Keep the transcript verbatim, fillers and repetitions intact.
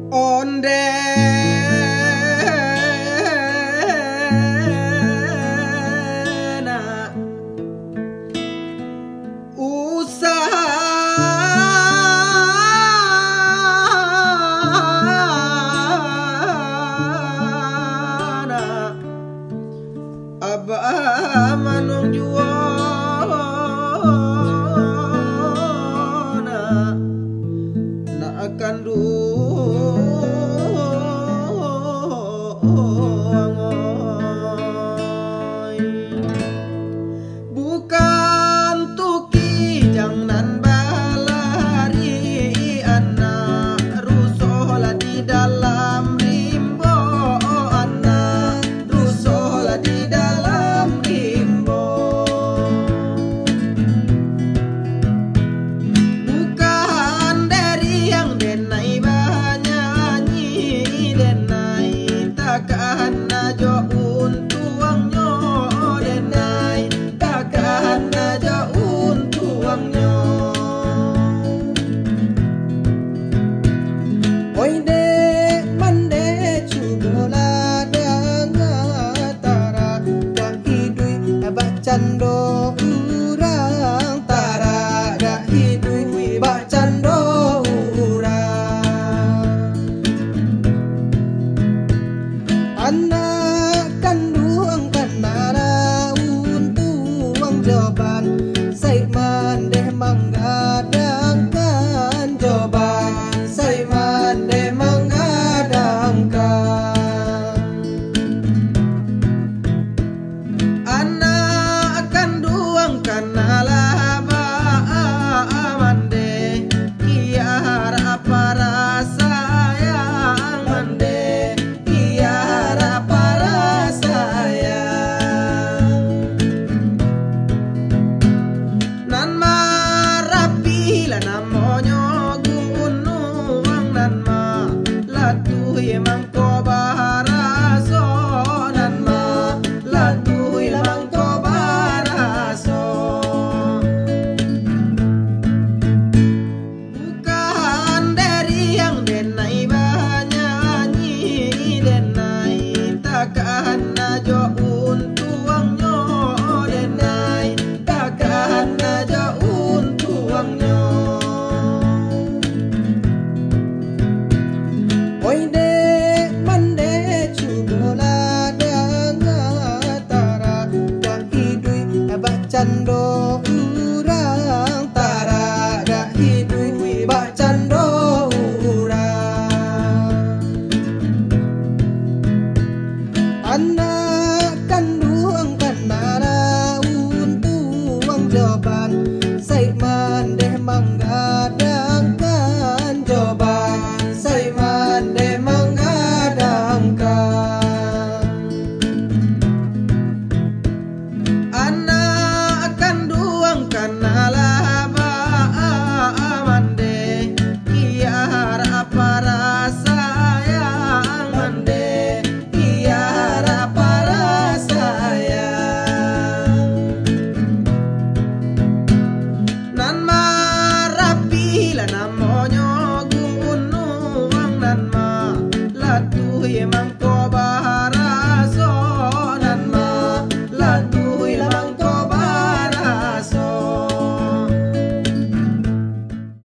Onde nak usah nak Abah manuang juo nak, nak kanduang oi. Bukan tu kijang nan balari, anak ruso lah di dalam rimbo, anak ruso lah di dalam rimbo. Bukan dek riang denai banyanyi, denai takana jo untuangnyo, denai takana jo untuangnyo. Oi dek mandeh, cubolah danga, tarak dak iduik bakcando urang, tarak dak iduik bakcando urang. Anak kanduang kanalah untuang, jo bansaik mandeh manggadangkan, jo bansaik mandeh manggadangkan. Anak kanduang kanalah baa mandeh, kiara parasayang mandeh, kiara parasayang. Nan Marapi lah namonyo gunuang, nan malatuih